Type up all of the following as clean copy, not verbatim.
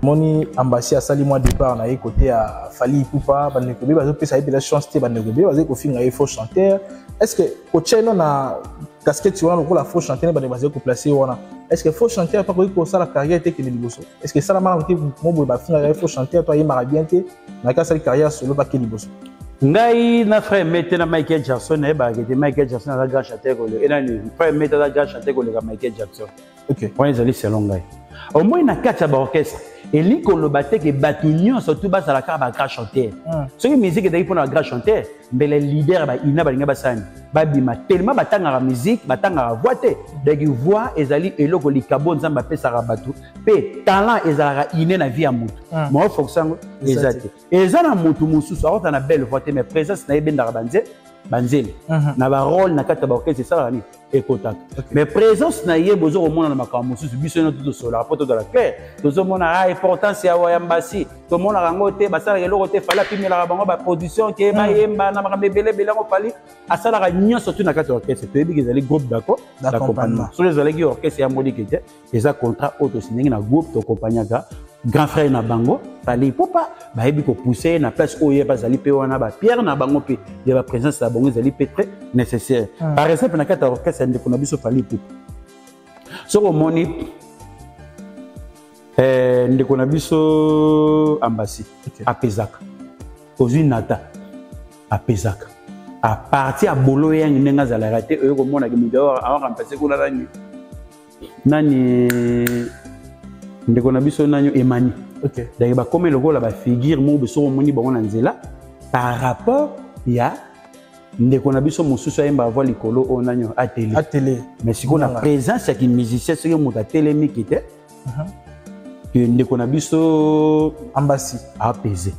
Moni Ambasi asali mwa départ na ye côté ya Fally Ipupa, bandeko be bazopesa ye mpenza chance te, bandeko be bazali kofinga ye faux chanteur. Est ce que kotia ye no na casquette wana lokola faux chanteur nde bandeko bazali koplace ye wana, est ce que faux chanteur mpe akoki kosala carrière te ekende liboso? Est ce que esalama nano te mo boye bafingaka ye faux chanteur to ayembaka bien te, nayaki asali carrière solo bake liboso? Ngai na frère Mete na Michael Jackson, nayebaka ete Michael Jackson aza grand chanteur koleka enani, frère Mete aza grand chanteur koleka Michael Jackson. Wana ezali selon ngai. Omoi na kati ya baorchestre, elingi koloba te ke bato nyonso tu bazala kaka bagrand chanteur. Soki musique ezalaki mpona bagrand chanteur, mbele leader ya baina balingi basani babima tellement batangaka musique, batangaka voix te. Donc voix ezali eloko likabo Nzambe apesaka bato, mpe talent ezalaka inné na vie ya motu. Ma ofokisa yango eza te. Eza na motu mosusu akota na belle voix te, mais présence na ye ebendaka banzele na barole na kati ya baorchestre, esalaka nini, ekotaka. Mais présence na ye, bozo komona na makambo mosusu, biso nyonso tosolaka mpo tozala clair. Tozomona a importance ya Wayambasi, tomonaka yango te, basalaka eloko te. Fally apimelaka bango baproduction ke bayemba na makambo ebele ebele yango. Fally asalaka nyonso tu na kati ya orchestre. Toyebi ke ezali groupe d'accompagnement. Soki ezalaki orchestre ya molike te, eza contrat oyo tosindaki na groupe, tokompagnaka grand frère na bango Fally Ipupa. Bayebi kopousse ye na place oyo ye bazali, mpe wana bapierre na bango mpe ya baprésence na bango ezali mpe très nécessaire. Par exemple, na kati ya orchestre ya ndeko na biso Fally Ipupa, soki omoni ndeko na biso Ambasi apesaka, ozwi Nata apesaka à partir ya bolo yangi ndenge azalaka te, oyo komonaki moto awaremplace kuna nani nani, ndeko na biso nani, Emani. Donc bakomi lokola bafigure moko biso omoni bango na nzela par rapport ya ndeko na biso mosusu ayemba voix likolo oyo nani, atele. Atele. Mais sikoyo na présence ya kimusicien, soki moto atelemiki te ke ndeko na biso Ambasi apese,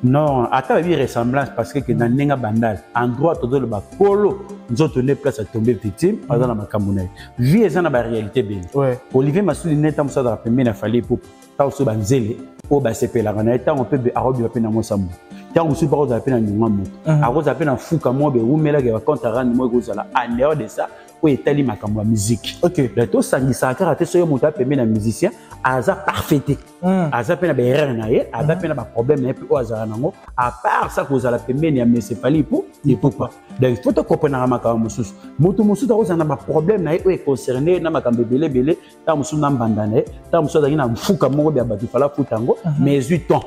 non, ata babi ressemblance, parce que na ndenge bandal en droit tozoloba kolo nzoto nde place atombe victime, aza na makambo na ye. Vie eza na baréalité ebele. Olivier Masudi nde ntango mosusu azalaka pembeni ya Fally Ipupa, ntango mosusu banzele oyo basepelaka na ye, ntango mpe akobima mpe na mwasa moto, ntango mosusu mpe akozala mpe na nyonga moto, akozala mpe na fuka moko bewumelaka ya bacompte rendre moko ekozala en dehors de ça oyo etali makambo ya musique. Donc tosangisaka kaka te soki moto apembeni na musicien aza parfait te. Aza mpe na baerreur na ye, aza mpe na baproblème na ye mpe oyo azala nango à part ça kozala pembeni ya mese Fally Ipupa. Donc il faut tokoprenaka makambo mosusu. Moto mosusu akozala na baproblème na ye oyo econcerne na makambo ebele ebele, ntango mosusu na mbanda na ye, ntango mosusu azalaki na mfuka moko ya bato, fala futa yango, mais ezwi temps,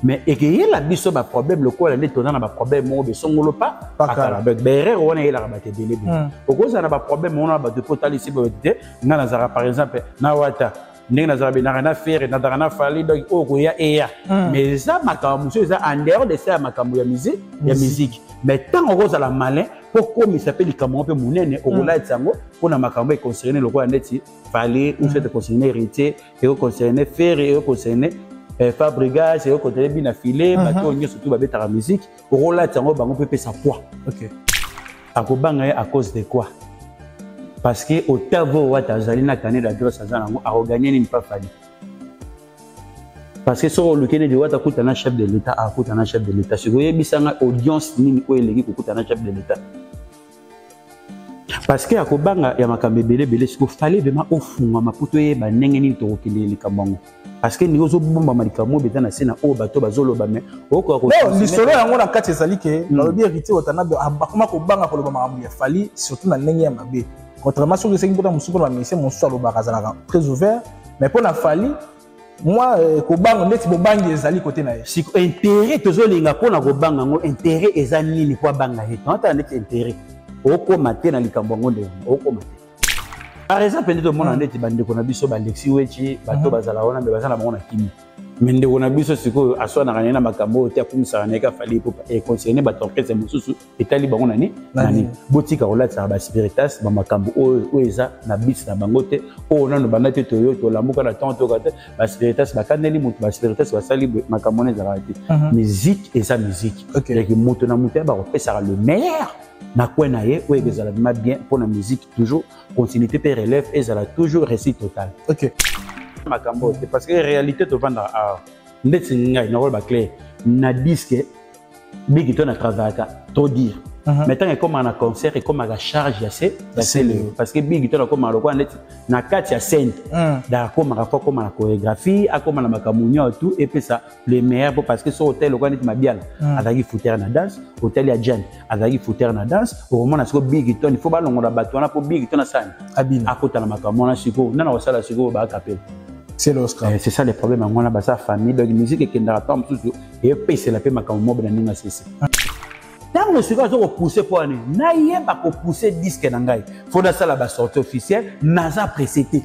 mais ekeyela biso baproblème lokola nde toza na baproblème moko besongolo pa pakala. Baerreur wana eyelaka bato ebele ebele. Okozala na baproblème wana na bato mpo otalisi boye te. Nga nazalaka par exemple na Wata, ndenge nazalaka benaka na Ferre, nazalaka na Fally, donc oyo koya eya. Mais eza makambo mosusu eza en dehors de ça ya makambo ya musique, ya musique. Mais ntango okozala malin mpo komisa mpe likambo yango mpe monene, okolatisa yango mpona makambo econcerne lokola neti Fally ou soit econcerne Héritier, ekoconcerne Ferre, ekoconcerne Fabregas, ekoconcerne bina file, bato oyo nyonso tu babetaka musique, okolatisa yango bango mpe epesa poids. Akobanga ye à cause de quoi? Parce que otavo Wata azali na carnet d'adresse, aza nango, akoganye nini pa Fally? Parce que soki oluki neti Wata akuta na chef de l'État, akuta na chef de l'État, soki oyebisanga audience nini oyo eleki kokuta na chef de l'État? Parce que akobanga ya makambo ebele ebele. Sikoyo Fally vraiment ofungwama mpo toyeba ndenge nini tokokende likambo yango, parce que ndenge ozobombama likambo oyo eza na se na oyo bato bazoloba, mais okoka lisolo yango na kati ezali ke balobi Héritier Watanabe bakoma kobanga koloba makambo ya Fally, surtout na ndenge ya mabe, contrairement soki esengi mpona mosusu, mpona bamusicien mosusu alobaka, azalaka très ouvert, mais mpona Fally mwa kobanga, ndeti bobangi ezali kote na ye. Siko intérêt tozolinga mpona kobanga yango, intérêt eza nini mpo abanga ye? Tonatala neti intérêt okóma te na likambo yango nde okóma te. Par exemple, nde tomona neti bandeko na biso balexi wechi, bato bazala wana me baza na bango na kimi, me ndeko na biso sikoyo aswanaka na ye na makambo oyo te, akumisaka na ye ka Fally Ipupa, econcerne bato orchestre mosusu etali bango nani nani. Botika kolatisaka baspiritas bamakambo oyo oyo eza na bisi na bango te, oyo nano banda te. Toyo tolamuka na ntongo, toyoka te baspiritas bakandeli moto, baspiritas basali boye. Makambo wana ezalaka te. Musique eza musique. Donc moto na moto yeba kopesaka le meilleur na coin na ye oyo ekozala bima bien mpona musique, toujours continuité mpe relève ezala toujours réussite totale. Makambo oyo te, parce que réalité tovandaka awa, ndeti ngai nakoloba clair na disque bigi to na travaillaka trop dire. Mais ntango ekomaka na concert, ekomaka charge ya se ya Celeo, parce que Big Ton akomaka lokola neti na kati ya scène. Donc akomaka, fo akoma na chorégraphie, akoma na makambo nyonso, tout epesa le meilleur po parce que so hotel lokola neti Mabiala azalaki foutere na danse, hotel ya Jan azalaki foutere na danse, okomona sikoyo Big Ton, il faut balongola bato wana po Big Ton asani. Abina. Akota na makambo wana. Sikoyo nana kosala sikoyo baakapela. C'est l'Oscar. C'est ça le problème yango wana, baza famille. Donc musique ekendaka ntango mosusu epesela mpe makambo mobe na ndenge asese. Ntango sikoyo aza kopousse mpo wana nayeba kopousse disque na ngai, fo nasala basortie officielle, naza pressé te.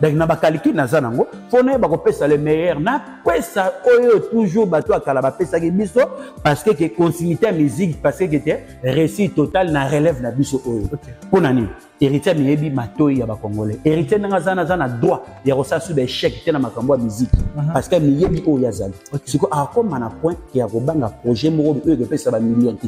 Donc na bacalcul naza nango, fo nayeba kopesa le meilleur, napesa oyo toujours bato ya kala bapesaki biso, parce que ke continuité ya musique, parce que ke te réussite totale na relève na biso oyo. Mpo na nini? Héritier miyebi matoi ya bacongolais. Héritier ndenge aza, naza na droit ya kosala su baéchec te na makambo ya musique, parce que miyebi oyo azali. Sikoyo akóma na point ya kobanga projet moko oyo ekopesa bamillion te,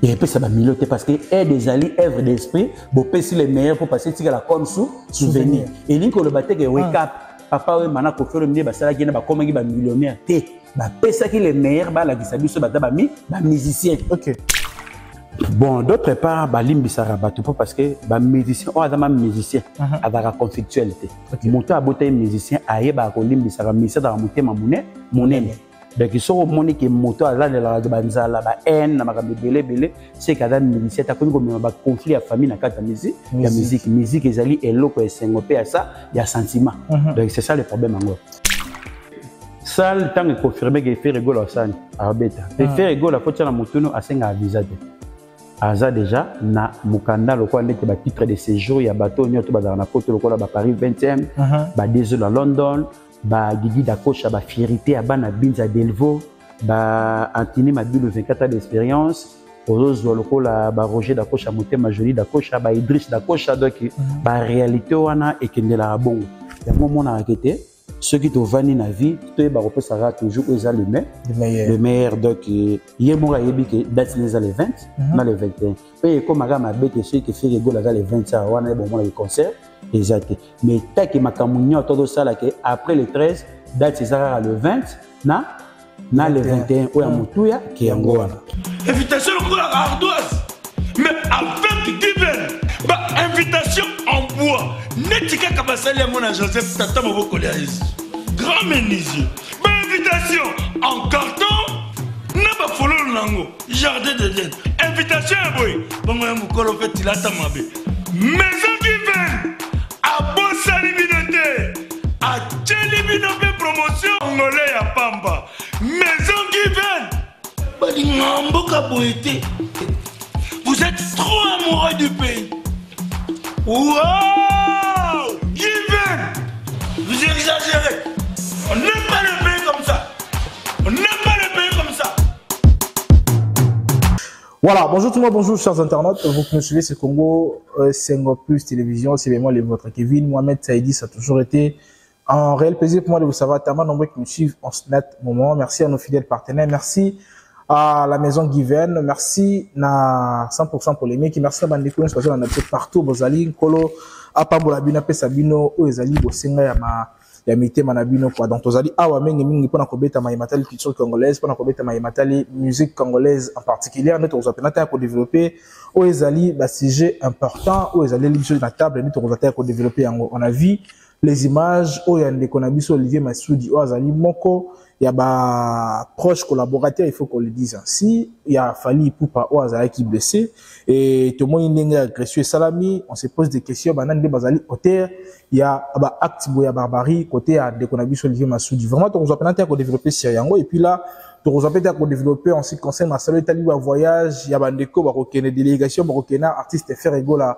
epesa bamillion te, parce que aide ezali œuvre d'esprit. Bopesi le meilleur mpo parce etikala comme souvenir. Elingi koloba te ke wake up papa oyo mana Koffi Olomide basalaki na bakomaki bamillionnaire te. Bapesaki le meilleur, balakisa biso baza bamusicien. Bon, d'autre part, balimbisaka bato mpo parce que bamusicien oyo aza ma musicien azalaka conflictuel te. Moto abota ye musicien ayebaka kolimbisaka. Musicien azalaka motema monene. Donc soki omoni ke moto alandelaka banzala, bahaine na makambo ebele ebele, seke aza musicien te. Akomi komema baconflit ya famille na kati ya musique. Ya musique, musique ezali eloko ya esengo mpe ya sa ya sentiment. Donc c'est ça le problème yango. Salle, ntango econfirme ke Ferre Gola asani abeta mpe, Ferre Gola fo tia na motunu, asengaka visa te. Aza déjà na mokanda lokola ndeti batitre de séjour ya bato nyonso bazalaka na poto, lokola baparis 20e, badezo na London, bagigi dakosha, bafierité ya bana Binza Delvo, baantini Mabilu, 24 ans d'expérience, ozozwa lokola baroger dakosha, motema joli dakosha, baidris dakosha. Donc baréalité wana ekendelaka bongo. Yango omonaka ke te, soki tovandi na vie, toyeba kopesaka toujours oyo eza le meilleur. Le meilleur. Donc ye moko ayebi ke date na eza le 20 na le 21 mpe ekomaka mabe ke soki ke Ferre Gola aza le 20 awa wana, ye bomonaki concert eza te. Mais taki makambo nyonso tozosala ke après le 13, date eza kaka le 20 na le 21 oyo ya motuya ke yango wana. Invitation lokola ardoise, mais avec Given, bainvitation en bois neti kaka basali yango na Joseph, tata mobokoli ya Yesu, grand menuisier. Bainvitation en carton na bafololo nango, jardin d'Eden. Invitation ya boye bongo ya mokolo mpe tilata mabe. Maison Given abosani bino te, atieli bino mpe promotion ngole ya pamba. Maison Given balinga mboka boye te. Vous êtes trop amoureux du pays. Wow, Given, vous exagérez. On n'aime pas le pays comme ça, on n'aime pas le pays comme ça. Voilà, bonjour tout le monde, bonjour chers internautes. Vous qui nous suivez, c'est Congo Sengo Plus Télévision, c'est vraiment les vôtres. Kevin, Mohamed Saïdi, ça a toujours été un réel plaisir pour moi de vous savoir tellement nombreux qui nous suivent en ce net moment. Merci à nos fidèles partenaires, merci à la maison Given, merci na 100% polémique, merci à Bandeko, nous sommes partout, bozali, Nkolo, apambola bino, apesa bino, oyo ezali bosenga ya ma ya mitema na bino quoi. Donc tozali awa mingi mingi mpona kobeta mayematali culture congolaise, mpona kobeta mayematali musique congolaise en particulier. Nde tokozwa mpena ta ya kodévelopper oyo ezali basujet important oyo ezaleli biso na table, nde tokozwa ta ya kodévelopper yango. On a vu les images oyo ya ndeko na biso Olivier Masudi, oyo azali moko ya baproche collaborateur, il faut qu'on le dise ainsi, ya Fally Ipupa, oyo azalaki blessé, et tomoni ndenge agression esalami. On se pose des questions: banani nde bazali auteur ya baacte boye ya barbarie côté ya ndeko na biso Olivier Masudi? Vraiment, tokozwa mpena te ya kodévelopper sur yango. Et puis là, tokozwa mpe te ya kodévelopper en ce qui concerne masalo etali bavoyage ya bandeko bakokende, délégation bakokende, artiste Ferre Gola.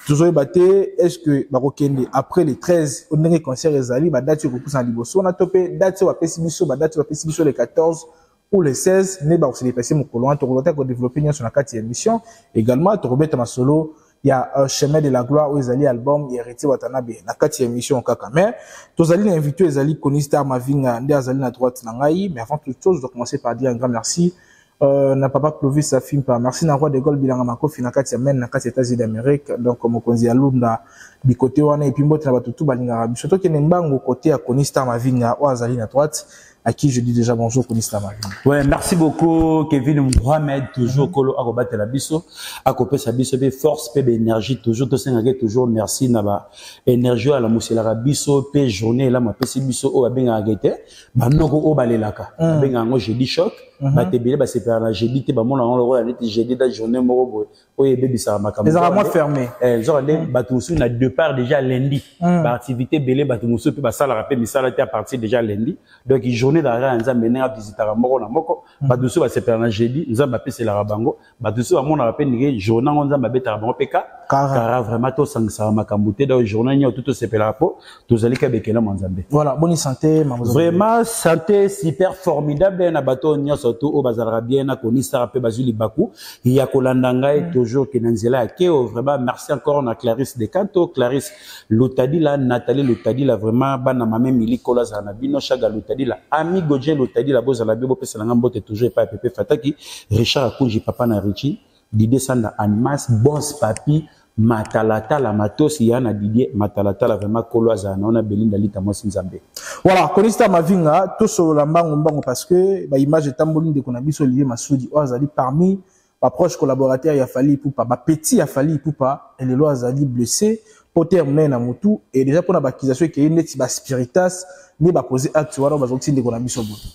Tozoyeba te, est ce que bakokende après le 13 ndenge concert ezali, badate oyo kopusa na liboso wana, to mpe date oyo bapesi biso, badate oyo bapesi biso, le 14 ou le 16 nde bakose déplacer mokolo wana. Tokozwa te kodévelopper nyonso na kati ya émission. Également, tokobeta masolo ya Chemin de la gloire, oyo ezali album ya Héritier Watanabe, na kati ya émission kaka. Mais tozali na invité, ezali Kony Star Mavinga, nde azali na droite na ngai. Mais avant toute chose, je dois commencer par dire un grand merci na papa Clovis Afimpa, merci na roi de Gaulle Bilanga Makofi na kati ya Maine, na kati ya États-Unis d'Amérique, donc mokonzi ya Lunda bikote wana. Et puis mbote na bato tu balingaka biso. Tokende mbangu côté ya Kony Star Mavinga oyo azali na droite. À qui je dis déjà bonjour, Kony Star Mavinga. Ouais, merci beaucoup, Kevin Mohamed, toujours mm -hmm. Kolo akobatela biso, akopesa biso pe force pe énergie, toujours tosengaka toujours merci na ba énergie ala muselaka biso pe journée la mapesi biso oyo babengaka te banoko oyo balelaka babengaka yango jeudi choc. Bato ebele basepelaka na jeudi te, bamona yango lokola neti jeudi da journée moko boye oyo ebebisaka makambo. Ezalaka mwa fermé. Nzoka nde bato mosusu na départ déjà lundi, baactivité ebele, bato mosusu mpe basalaka mpe misala te à partir déjà lundi. Donc journée ezalaka ya Nzambe, ndenge avisitaka moko na moko. Bato mosusu basepelaka na jeudi, Nzambe apeselaka bango. Bato mosusu bamonaka mpe ndenge journée yango Nzambe abetaka bango mpe ka kara. Vraiment tosangisaka makambo te. Donc journée nyonso tosepelaka mpo tozali ka bekela mwa Nzambe. Voilà, bonne santé? Vraiment santé super formidable na bato nyonso to oyo bazalaka bien na konisaka mpe bazwi libaku ya kolanda ngai toujours ke na nzela ya keo. Vraiment merci encore na Clarisse Decanto, Clarisse Lutadila, Nathalie Lutadila, vraiment bana mame Mili, kolo azala na bino. Chaga Lutadila, ami Godje Lutadila, bozala bio, bopesela nga mbote toujours epai ya Pepe Fataki, Richard Akunji, papa na Richi, Didier Sanda, Anmas Bons, Papi Matalatala, Matosi ya na Didier Matalatala. Vraiment kolo azala na wana, Belinda Lita, mwasi Nzambe. Voilà, Kony Star Mavinga, tosolola mbango mbango parce que baimage etamboli. Ndeko na biso Olivier Masudi, oyo azali parmi baproche collaborateur ya Fally Ipupa, bapetit ya Fally Ipupa, elelo azali blessé po terme na motu et déjà mpona baccusation ekei neti baspiritas nde bapose acte wana bazokisi ndeko na biso boye.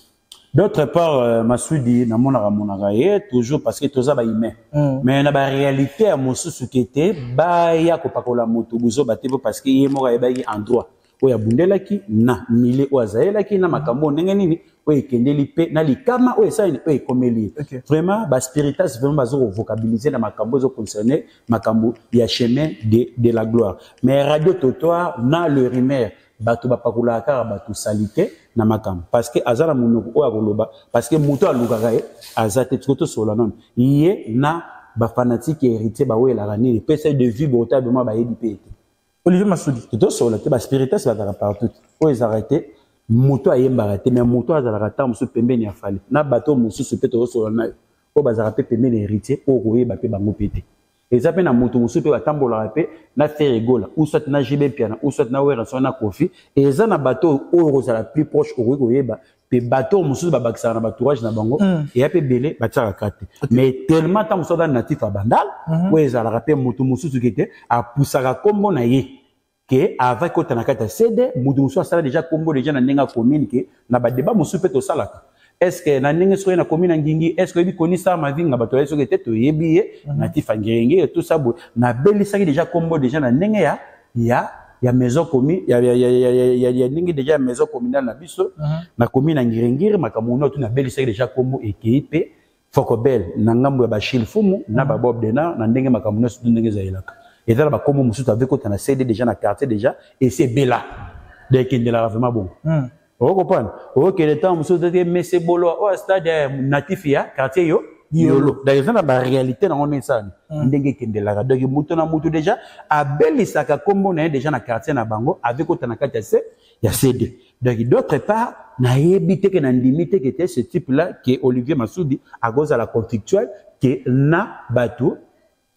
D'autre part, Masudi namonaka monaka ye toujours parce que toza bahumain, mais na baréalité ya mosusu ke te baya kopakola moto buzoba te, po parce que ye moko ayebaki endroit oyo abundelaki na milieu oyo azalelaki na makambo ndenge nini oyo ekendeli mpe na likama oyo esalini oyo ekomeli ye. Vraiment baspiritas vraiment baza kovocabiliser na makambo ezoconcerne makambo ya chemin de la gloire. Mais radio trottoir na le rumeur, bato bapakolaka kaka bato sali te na makambo parce que aza na monoko oyo akoloba, parce que moto alukaka ye aza te. Tiko tosola nano ye na bafanatike Héritier bawelaka nini? Pesa de vie bota bema bayebi mpe ete Olivier Masudi. Tosola te, baspiritas bazalaka partout. Oyo ezalaka te moto ayembaka te, mais moto azalaka ntango mosusu pembeni ya Fally na bato mosusu mpe tozosola na yo oyo bazalaka mpe pembeni ya Héritier, oyo koyeba mpe bango mpe te. Eza mpe na moto mosusu mpe batambolaka mpe na Ferre Gola ou soit na JB Mpiana ou soit na Werrason na Kofi. Eza na bato oyo kozala plus proche okoki koyeba mpe bato oyo mosusu babakisaka na batourage na bango, eya mpe ebele batiaka te. Mais tellement ntango mosusu aza natif ya Bandal, oyo ezalaka mpe moto mosusu ke te apusaka nkombo na ye ke avant ekota na kati ya CD, moto mosusu asala déjà nkombo déjà na ndenge ya commune ke na badeba mosusu mpe tosalaka. Est ce que na ndenge soki na commune ya Ngingi, est ce que oyebi Kony Star Mavinga? Bato bayebi soki te toyebi ye natif ya Ngenge, tout ça boye. Nabelisaki déjà nkombo déjà na ndenge ya maison commune ya ndenge déjà ya maison communale na biso na commune ya Ngiringiri. Makambo nyonso nabelisaki déjà nkombo ekei mpe Fokobel na ngambo ya Bashil Fumu na babob Denar na ndenge makambo nyonso ndenge ezalelaka. Eza na bakombo mosusu ave kota na CD déjà na quartier déjà esi ebela, donc ekendelaka vraiment bongo. Okocomprendre, okende ntango mosusu te mese bolo oyo stade natif ya quartier yo yolo. Donc eza na baréalité nango ndenge esalani, ndenge ekendelaka. Donc moto na moto déjà abelisaka nkombo na ye déjà na quartier na bango ave kota na kati ya se ya CD. Donc d'autre part, nayebi te ke nandimi te ke te ce type là ke Olivier Masudi akozala conflictuel ke na bato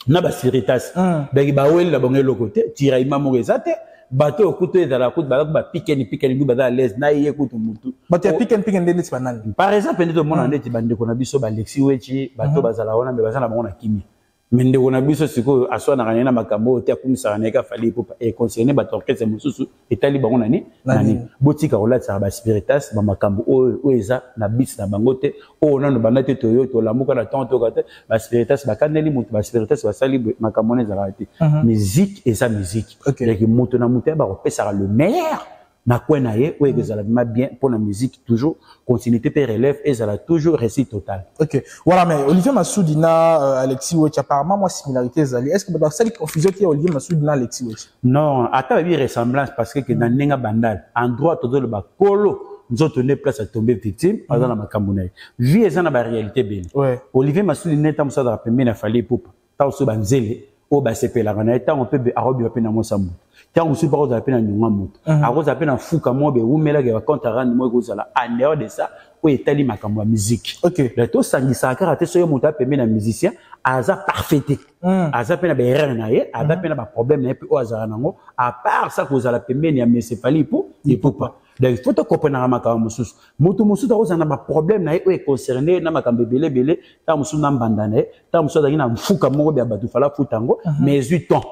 na baspiritas. Donc baweli na bango eloko te, tiraillement moko eza te. Bato oyo kutu ezala kutu baza bapikeni pikeni ndu baza à l'aise na ye kutu mutu. Bato ya pikeni pikeni nde neti banani? Par exemple nde tomona neti bandeko na biso balexi wechi, bato bazala wana me baza na bango na kimia. Me ndeko na biso sikoyo aswanaka na ye na makambo oyo te, akumisaka na ye ka Fally Ipupa econcerne bato orchestre mosusu etali bango na nini na nini. Botika kolatisaka baspiritas bamakambo oyo oyo eza na bisi na bango te. Oyo nano banda te toyo tolamuka na ntongo toyoka te baspiritas bakandeli moto, baspiritas basali boye. Makambo wana ezalaka te. Musique eza musique. Donc moto na moto ayeba kopesaka le meilleur na coin na ye oyo ekozala vraiment bien mpona musique, toujours continuité mpe relève ezala toujours réussite totale. Ok, voilà. Mais Olivier Masudi na Alexis Wechi, apparemment moi similarité ezali. Est ce que bato basali confusion te ya Olivier Masudi na Alexis Wechi? Non, ata babi ressemblance parce que na ndenge Bandal endroit tozoloba kolo nzoto nde place atombe victime, aza na makambo na ye. Vie eza na baréalité ebele. Olivier Masudi nde ntango mosusu azalaka pembeni ya Fally Ipupa, ntango mosusu banzele oyo basepelaka na ye, ntango mpe akobima mpe na mwasi ya moto, ntango mosusu mpe akozala mpe na nyonga moto, akozala mpe na fuka moko bewumelaka bacompte rendre moko ekozala en dehors de ça oyo etali makambo ya musique. Donc tosangisaka kaka te soki moto apembe na musicien aza parfait te. Aza mpe na baerreur na ye, aza mpe na baproblème na ye mpe oyo azala nango à part ça kozala pembeni ya mese Fally Ipupa. Donc il faut tokomprenaka makambo mosusu. Moto mosusu akozala na baproblème na ye oyo econcerne na makambo ebele ebele. Ntango mosusu na mbanda na ye, ntango mosusu azalaki na mfuka moko ya bato, fala futa yango, mais ezwi temps.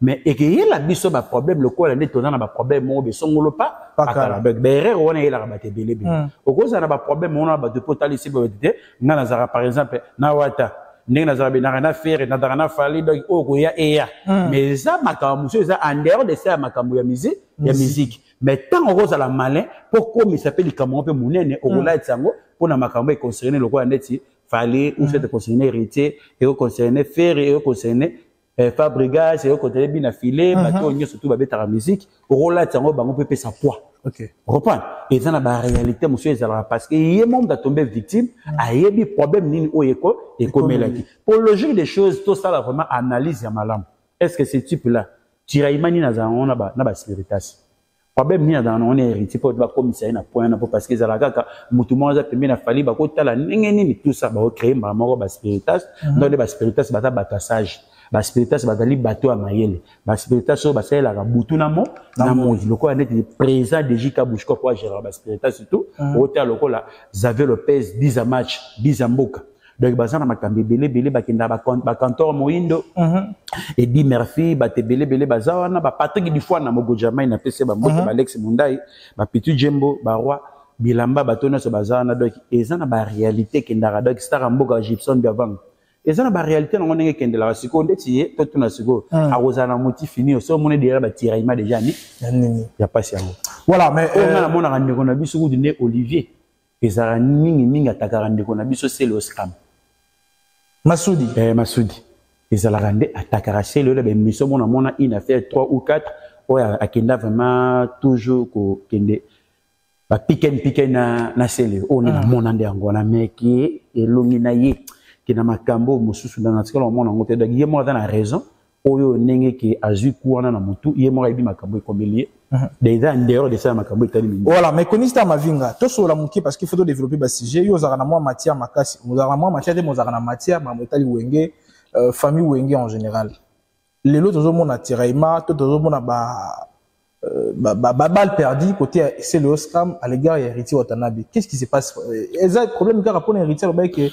Mais ekeyela biso baproblème lokola nde toza na baproblème moko besongolo pa pakala. Donc baerreur wana eyelaka bato ebele ebele. Okozala na baproblème wana na bato mpo otalisi bato te. Nga nazalaka par exemple na Wata, ndenge nazalaka benaka na Ferre, nazalaka na Fally. Donc oyo koya eya, mais eza makambo mosusu eza en dehors de ça ya makambo ya musique, ya musique. Mais ntango okozala malin mpo komisa mpe likambo yango mpe monene, okolatisa yango mpona makambo econcerne lokola neti Fally ou soit econcerne Héritier, ekoconcerne Ferre, ekoconcerne Fabregas, ekoconcerne bina file, bato oyo nyonso tu babetaka musique, okolatisa yango bango mpe epesa poids. Reprendre, eza na baréalité mosusu ezalaka parce que ye mo moto atombe victime, ayebi problème nini oyo ekomelaki. Pour logique des choses, tosala vraiment analyse ya malamu. Est ce que ce type là tiraillement nini azala yango na baspiritas, problème nini azala nango na Héritier mpo bakomisa ye na point wana? Mpo parce que ezala kaka motu moko aza pembeni na Fally, bakotala ndenge nini tout ça, bakocréer mbala moko baspiritas. Donc nde baspiritas baza bato ya sage, baspiritas bazali bato ya mayele, baspiritas oyo basalelaka butu na mo na moi, lokola neti président de JK Bushko po agéraka baspiritas. Surtout otala lokola Xavier Lopez, 10 match, 10 mboka. Donc baza na makambo ebele ebele, bakendaka bakantor moyindo, Edi Murphy, bato ebele ebele baza wana, baPatrick Difwana Mogojamai, napesi bambote, baAlex Mundai, bapitu Jembo, baroi bilamba, bato nyonso baza wana. Donc eza na baréalité ekendaka. Donc star ya mboka Gibson Biavanga eza na baréalité nango ndenge ekendelaka. Sikoyo ndeti ye totuna sikoyo, akozala na motif nini? So omoni déjà batiraillement déjà ni nini ya pasi yango. Voilà, mais oyo nga namonaka, ndeko na biso kutu nde Olivier ezalaka mingimingi, atakaka ndeko na biso Sele Oscram. Masudi. Masudi ezalaka nde atakaka Sele oyo na baémission. Mona mona une affaire 3 ou 4 oyo akenda vraiment toujours kokende bapiken piken na Sele oyo nde namona nde yango wana. Meke elongi na ye ke na makambo mosusu na tikala omona yango te. Donc ye moko aza na raison oyo ndenge ke azwi ku wana na motu, ye moko ayebi makambo ekomeli ye. Déjà en dehors de ça, makambo etali mingi. Voilà, mais Konista Mavinga, tosolola moke parce qu'il faut développer basujet. Yo ozalaka na mwa matière makasi, ozalaka na mwa matière te, ozalaka na matière makambo etali Wenge, famille Wenge en général. Lelo tozomona tiraillement to tozomona ba balle perdue côté c'est le Oscram à l'égard ya Héritier Watanabe. Qu'est-ce qui se passe? Eza problème kaka mpona Héritier alobaki ke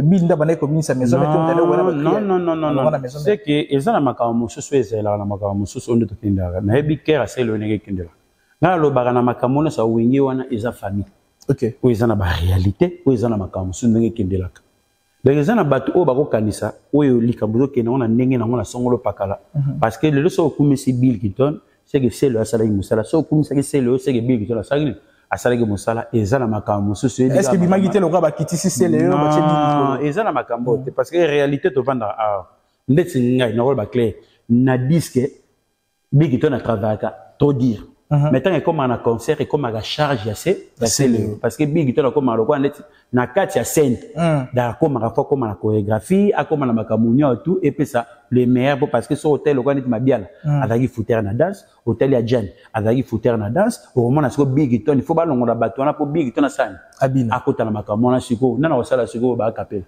Bill nda bandaki kobinisa maison. Non, non, non, non, non, c'est que eza na makambo mosusu, ezalaka na makambo mosusu oyo nde tokendaka. Nayebi kere asali oyo ndenge ekendelaka. Ngai alobaka na makambo nyonso ya Wenge wana eza famille oyo eza na baréalité, oyo eza na makambo mosusu ndenge ekendelaka. Donc eza na bato oyo bakokanisa oyo likambo ezokende yango na ndenge nango na songolo pakala, parce que lelo soki okumisi Bill Clinton, c'est que Sele asalaki mosala. Soki okumisaki Sele oyo, c'est que Bill Clinton asalaki nini? Asalaki mosala. Eza na makambo mosusu. Est ce que bimaki te lokola bakitisi Sele oyo batie Bill? Eza na makambo te, parce que réalité tovandaka awa ndeti ngai nakoloba clair na disque, Bill Clinton atravaillaka trop dire, mais ntango ekomaka na concert, ekomaka charge ya se ya Sele, parce que Bill Clinton akomaka lokola ndeti na kati ya scène. Donc akomaka fo akoma na chorégraphie, akoma na makambo nyonso tout epesa le meilleur po parce que so hotel lokola neti Mabiala azalaki foutere na danse, hotel ya Jan azalaki foutere na danse, okomona sikoyo Bill Clinton, il faut balongola bato wana mpo Bill Clinton asani akota na makambo wana. Sikoyo nana kosala sikoyo baakapela.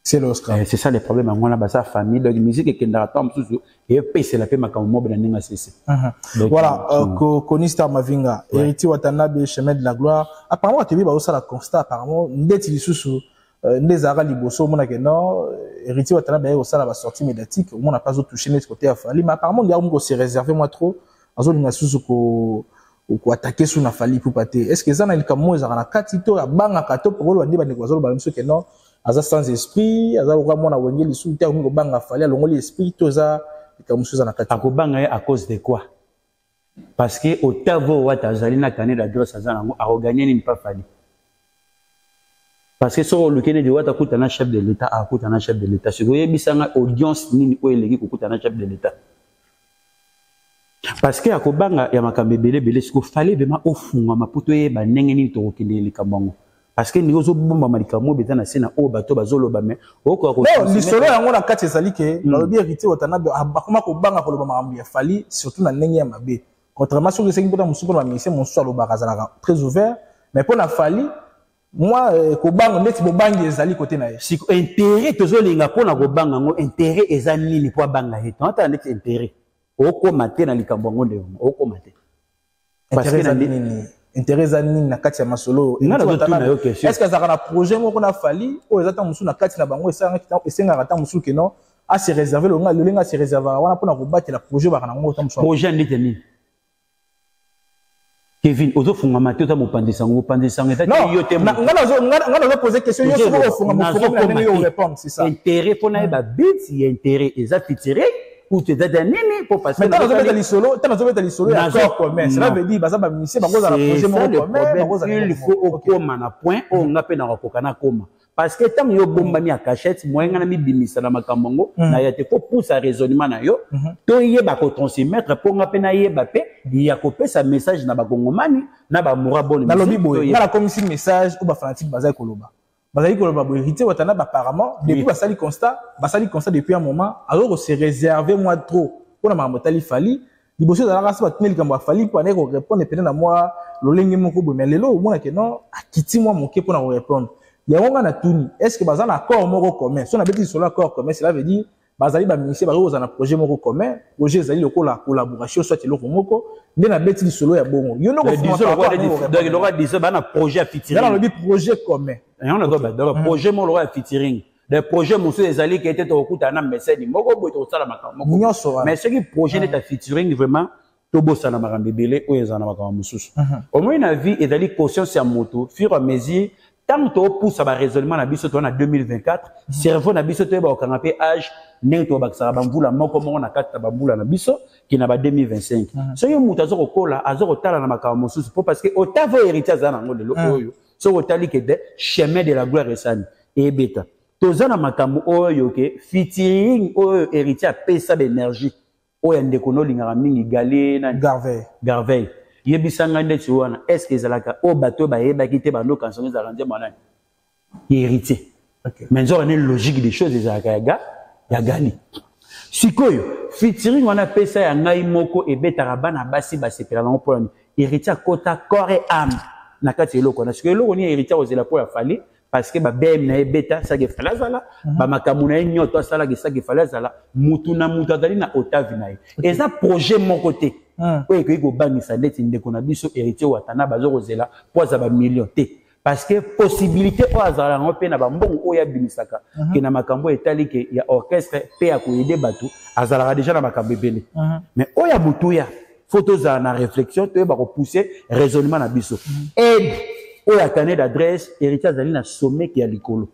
C'est l'Oscar. C'est ça le problème yango wana, baza famille. Donc musique ekendaka ntango mosusu epesela mpe makambo mobe na ndenge asese. Voilà, Konista Mavinga, Héritier Watanabe, chemin de la gloire. Apparemment atoyebi bazosala constat, apparemment ndeti lisusu nde ezalaka liboso, omonake non, Héritier Watanabe aye kosala basortie médiatique, omona mpe azotouche neti côté ya Fally, mais apparemment nde akomi kose réserver mwa trop, azolinga susu ko koattaquer su na Fally Ipupa te. Est ce que eza na likambo moko ezalaka na kati to abangaka to pokoloba nde bandeko bazoloba biso ke non, aza sans esprit, aza lokola mwana Wenge lisusu te, akomi kobanga Fally, alongoli esprit to eza likambo mosusu eza na kati? Akobanga ye à cause de quoi? Parce que otavo wata azali na carnet d'adresse, aza nango, akoganye nini pa Fally? Parce que soki oluki neti wata akuta na chef de l'État, akuta na chef de l'État, soki oyebisanga audience nini oyo eleki kokuta na chef de l'État? Parce que akobanga ya makambo ebele ebele. Sikoyo Fally vraiment ofungwama mpo toyeba ndenge nini tokokende likambo yango, parce que ndenge ozobombama likambo oyo eza na se na oyo bato bazoloba, mais okoka. Lisolo yango na kati ezali ke balobi Héritier Watanabe bakoma kobanga koloba makambo ya Fally, surtout na ndenge ya mabe, contrairement soki esengi mpona mosusu, mpona bamusicien mosusu alobaka, azalaka très ouvert, mais mpona Fally moi kobanga ndeti bobangi ezali kote na ye. Siko intérêt tozolinga mpona kobanga yango, intérêt eza nini mpo abanga ye? Totala ndeti intérêt okóma te na likambo yango nde okóma te. Parce que nini? Intérêt eza nini na kati ya masolo oyo? Est ce que azalaka na projet moko na Fally oyo eza ntango mosusu na kati na bango, esengaka ntango mosusu ke non, ase réserve, lolenge ase réservaka wana mpona kobatela projet baka nango ntango mosusu? Projet ndete nini, Kevin? Ozofungama te, oza mopanzi sango. Mopanzi sango eza te, yo te. Nga nazo question, yo soki ofunga mofunga na ndenge yo répondre, c'est ça. Intérêt, mpo nayeba but ya intérêt, eza featuring ou eza ya nini? Mpo parce que nazobeta lisolo, ntango nazobeta lisolo ya accord commun, cela veut dire baza bamusicien, bango ozala projet moko commun, bango ozala. Il faut okóma na point oyo nga mpe nakokoka nakóma, parce que ntango yo obombami ya cachette, moyen nga na mibimisa na makambo yango na ya te. Faut pousa raisonnement na yo, toyeba kotransmettre, mpo nga mpe nayeba mpe ya kopesa message na bakongomani na bamura bone. Nalobi boye, nga nakomisi message oyo bafanatique bazali koloba. Bazali koloba boye: Héritier Watanabe, apparemment depuis basali constat depuis un moment, azo kose réserver mwa trop mpona makambo etali Fally. Liboso ezalaka so batuni likambo ya Fally mpo anaye korépondre pene na mwa lolenge moko boye, mais lelo omonake non, akiti mwa moke mpona korépondre yango. Nga natuni: est ce que baza na accord moko commun? So nabeti lisolo accord commun, cela veut dire bazali bamusicien, bakoki kozala na projet moko commun, projet ezali lokola collaboration, soit eloko moko. Nde nabeti lisolo ya bongo, yo. Lokola diso bana projet ya featuring. Nalobi projet commun. Yango nazoba, donc projet moko lokola ya featuring, de projet mosusu ezali ke te, tokokutana na meseni moko boye, tokosala makambo moko. Nyonso. Mais soki projet neti ya featuring, vraiment tobosana makambo ebele oyo ezala na makambo mosusu. Omoi na vie ezali conscience ya moto fur et à mesure. Ntango topusa baraisonnement na biso, toza na 2024, cerveau na biso toyeba kokanga mpe age ndenge tobakisaka bamvula moko moko na kati na bambula na biso ke na ba 2025. Soki moto aza kokola, aza kotala na makambo mosusu, mpo parce que otava Héritier aza nango lelo oyo, soki otali ke de Chemin de la gloire esani eyebeta, toza na makambo oyo ke featuring oyo Héritier apesa baénergie oyo ya ndeko nolingaka mingi Gale nani? Garvey. Garvey. Yebisa ngai, ndeti wana, est ce que ezalaka oyo bato oyo bayebaki te, bandokanisa ngo ezalaka nzembo nani? Héritier. Mais nzoka ne logique des choses ezalaka ya ga ya Gali. Sikoyo featuring wana apesa ya ngai moko ebetaka, bana basi basepela nango. Mpo nani Héritier akota corps et âme na kati ya eloko wana? Sikoyo eloko nini Héritier akozela mpo ya Fally? Parce que babm na ye ebeta, saki efali azala, bamakambo na ye nyonso asalaka, esaki efali azala. Mutu na mutu azali na otave na ye, eza projet moko te oyo ekoki kobangisa ndeti ndeko na biso Héritier Watana baza kozela mpo aza bamillion te, parce que possibilité oyo azala yango mpe na bambongo oyo abimisaka ke na makambo oyo etali ke ya orchestre mpe ya koaider bato, azalaka déjà na makambo ebele. Mais oyo ya motuya, faut tozala na réflexion, toyeba kopousser raisonnement na biso. Aide oyo ya carnet d'adresse, Héritier azali na sommet ya likolo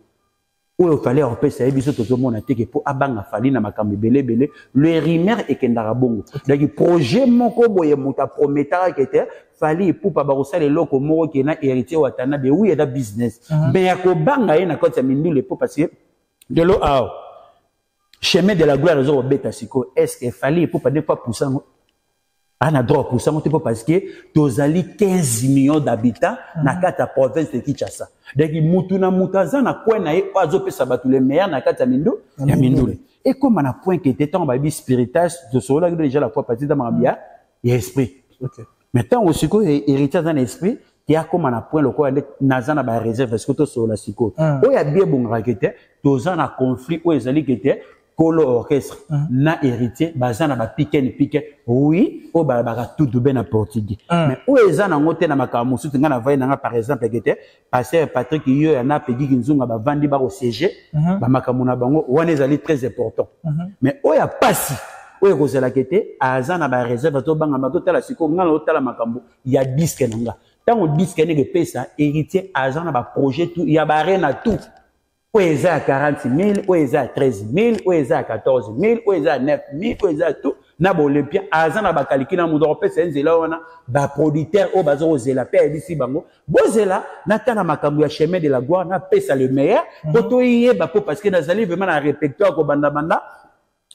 oyo Fally akopesa ye, biso tozomona te ke mpo abanga Fally na makambo ebele ebele. Le rumeur ekendaka bongo. Donc projet moko boye moto aprometaka ke te, Fally Ipupa bakosala eloko moko ke na Héritier Watanabe. Oui, eza business, mais ya kobanga ye na kati ya mindule, mpo parce que lelo awa Chemin de la gloire eza kobeta. Sikoyo est ce que Fally Ipupa nde po apusa yango, ana droit apusa yango te? Mpo parce que tozali 15 millions d'habitants na kati ya province de Kinshasa. Donc mutu na mutu aza na coin na ye oyo azopesa bato le meilleur na kati ya mindu ya mindule. Ekóma na point ke te, ntango bayebi spiritas, tosololaki déjà la fois passée, eza makambo ya esprit. Mais ntango sikoyo Héritier aza na esprit te, akóma na point lokola nde naza na baréserve. Sikoyo tosolola sikoyo oyo abi ebongaka ke te, toza na conflit oyo ezali ke te, kolo orchestre na Héritier baza na bapikene pike. Oui, oyo balabaka tutu be na portugais, mais oyo eza nango te na makambo mosusu. Ngai navai nanga par exemple ke te, pasteur Patrick yo ya na Pegiki Nzunga bavandi bakosiége, bamakambo na bango wana ezali très important. Mais oyo ya pasi oyo ekozalaka te, aza na baréserve, tobangama. Totala sikoyo, ngai naotala makambo ya disque na nga. Ntango disque ndenge epesa, Héritier aza na baprojet tout ya barena tout, oyo eza ya 40 000, oyo eza ya 13 000, oyo eza ya 14 000, oyo eza ya 9 000, oyo eza ya tout na baolympia. Aza na bakaliki na moto akopesa ye nzela wana, baproducteur oyo baza kozela mpe ayebisi bango: bozela natala makambo ya Chemin de la gloire, napesa le meilleur mpo toyeba, mpo parce que nazali vraiment na répertoire kobandabanda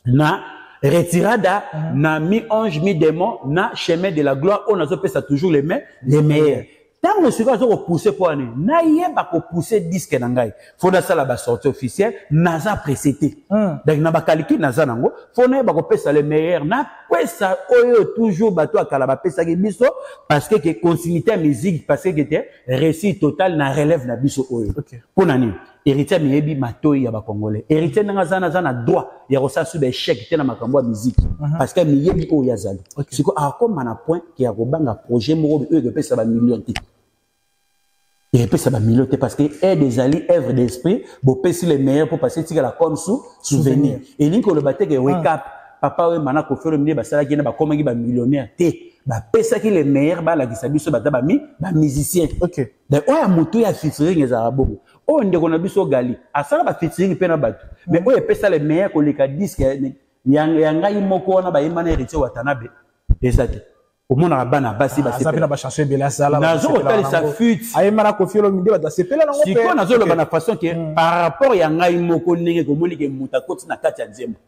na retirada, na mi ange mi démon, na Chemin de la gloire oyo nazopesa toujours les meilleurs. Ntango sikoyo aza kopousse, mpo wana nayeba kopousse disque na ngai, faut nasala basortie officielle. Naza pressé te. Donc na bacalcul naza nango, faut nayeba kopesa le meilleur, napesa oyo toujours bato ya kala bapesaki biso, parce que ke continuité ya musique, parce que ke te réussite totale na relève na biso oyo. Mpo na nini? Héritier miyebi matoi ya bacongolais. Héritier ndenge aza na, aza na droit ya kosala su baéchec te na makambo ya musique, parce que miyebi oyo azali. Sikoyo akóma na point ke ya kobanga projet moko oyo ekopesa bamillion te, epesa bamillion te, parce que aide ezali œuvre d'esprit. Bopesi le meilleur mpo parce etikala comme souvenir. Elingi koloba te ke wake up, papa oyo mana Koffi Olomide basalaki na bakomaki bamillionnaire te. Bapesaki le meilleur, balakisa biso baza bamusicien. Donc oyo ya motu ya featuring ezalaka bongo. Oyo ndeko na biso Gali asala bafeaturing mpe na bato, mais oyo epesa le meilleur koleka disque ya ngai moko wana bayemba na Héritier Watanabe eza te. Omonaka bana basi. Aza mpe na bachanson ebele asala. Nazo kotalisa fuite. Ayemba na Koffi Olomide, bato basepela nango. Sikoyo nazoloba na façon ke par rapport ya ngai moko, ndenge komoni ke moto akoti na kati ya nzembo.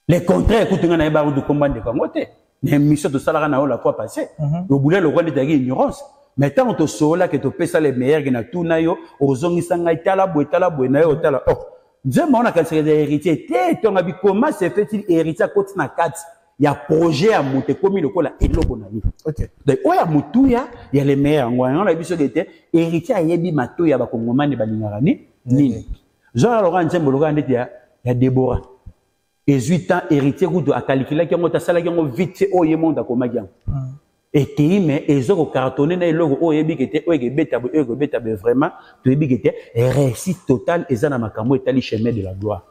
Le contraire kutu, ngai nayeba kutu komba ndeko yango te. Na émission tosalaka na yo la fois passée, obule lokwa nde ezalaki ignorance, mais ntango tosololaki, topesa le meilleur ke na tuna yo, ozongisa ngai tala boye, tala boye na yo, otala, oh, nzembo wana nakanisaka eza Héritier te. Tonga bi, comment se fait-il Héritier akoti na kati ya projet ya moto, ekomi lokola eloko na ye? Donc oyo ya motuya ya le meilleur yango, yango na biso te. Héritier ayebi matoyi ya bakongomani balingaka ni nini. Zwaka lokola nzembo lokola ndeti ya Debora, ezwi temps. Héritier kutu akalikilaki yango te, asalaki yango vite te. Oyo ye mondo akomaki yango ekei, mais eza kocartonner na eloko oyo oyebi ke te, oyo ekebeta boye, oyo ekobeta boye. Vraiment toyebi ke te, réussite totale eza na makambo etali chemin de la gloire.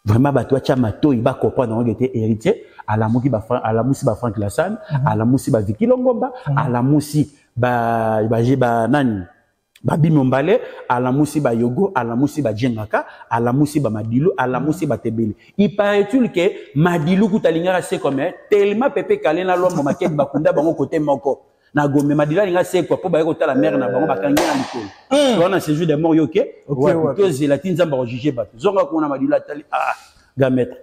Vraiment bato batya matoi, bacomprendre yango ke te, Héritier alamuki, alamusi baFrank Lasane, alamusi baViki Longomba, alamusi ba nani, babimi mbale, alamusi bayogo, alamusi bajengaka, alamusi bamadilu, alamusi batebele. Il paraît-il ke Madilu kuta alingaka sekwa, mais tellement Pepe Kale na Lwambo Makedi bakunda bango kote moko na Gombe, Madilu alinga sekwa mpo baye kotala mare na bango, bakangi na likolo wana, séjour de mort. Yoke tozela ti Nzambe akojuge bato. Zonga kuna, Madilu atali, ah, gametre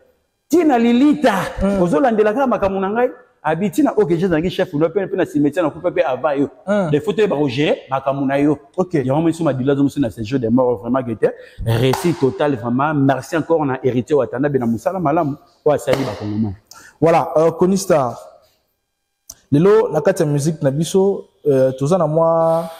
ntina lilita, ozolandela kaka makambo na ngai. Abi ntina oyo ke ezalaki chef no mpe na cimetière nakufa mpe avant yo, des fois toyeba kogérer makambo na yo. Yango miso Madilu azomosi na séjour de mort. Vraiment ke te, réussite totale. Vraiment merci encore na Héritier Watanabe na mosala malamu oyo asali bakongomani. Voilà, Kony Star, lelo na kati ya musique na biso, toza na mwa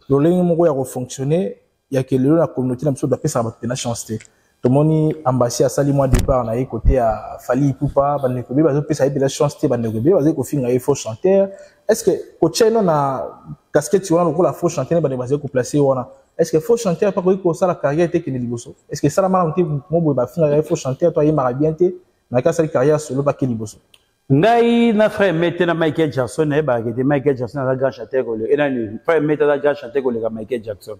lolenge moko ya kofonctionner ya ke lelo na communauté na biso bapesaka bato mpena chance te. Tomoni Ambasi asali mwa départ na ye côté ya Fally Ipupa, bandeko ebele bazopesa ye mpena chance te, bandeko ebele bazali kofinga ye faux chanteur. Est ce que kotia ino na casquette wana lokola faux chanteur, bandeko bazali koplace wana, est ce que faux chanteur mpa koki kosala carrière te, ekende liboso? Est ce que esalama nanu te mo boye bafingaka ye faux chanteur to ayembaka bien te, naki asali carrière solo, bake liboso? Ngai na frère Mete na Michael Jackson, nayebaka ete Michael Jackson aza grand chanteur koleka enani, frère Mete aza grand chanteur koleka Michael Jackson.